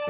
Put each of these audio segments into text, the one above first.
Er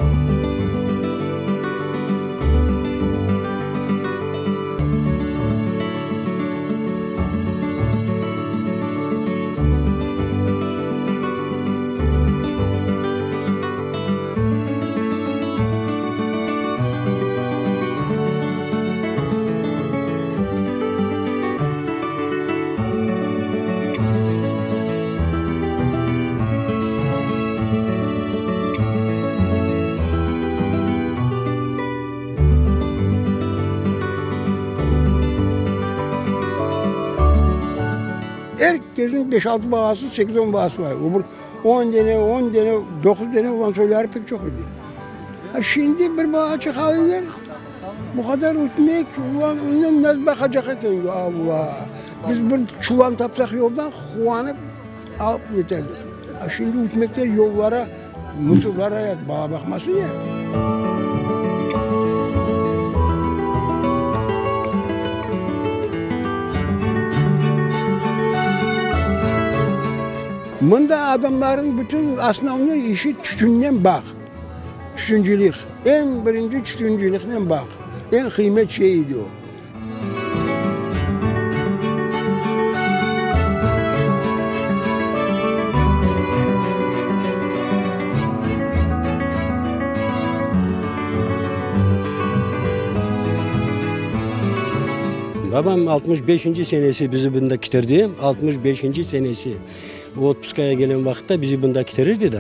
kesniñ beş-altı balası, sekiz-on balası bar. O bir on dene, on dene, doquz dene olğan soyları pek çoq edi. A şimdi bir balaçıq alılar, bu qadar ötmek, ulan onen nasıl baqacaq eken, Alla! Biz bir çulan tapsaq yoldan, quvanıp alıp neterdik. A şimdi ötmekler yollara, musurlara, bala baqması ne? Mında adamlarnıñ bütün osnovnoy işi tütünnen bağ, tütüncilik. Eñ birinci tütünciliknen bağ. Eñ qıymet şey edi o. Babam altmış beşinci senesi bizi bunda kitirdi, altmış beşinci senesi. Otpuskaya kelen vaqıtta bizi bunda kitirirdi da.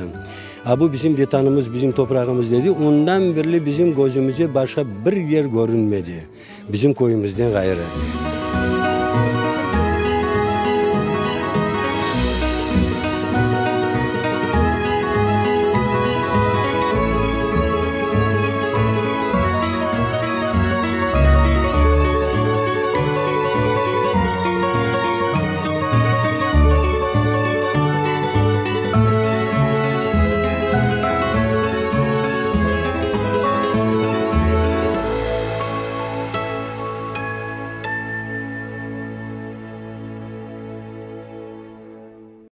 A bu bizim Vetanımız, bizim toprağımız dedi. Ondan berli bizim közümüze başqa bir yer körünmedi, bizim köyümizden ğayrı.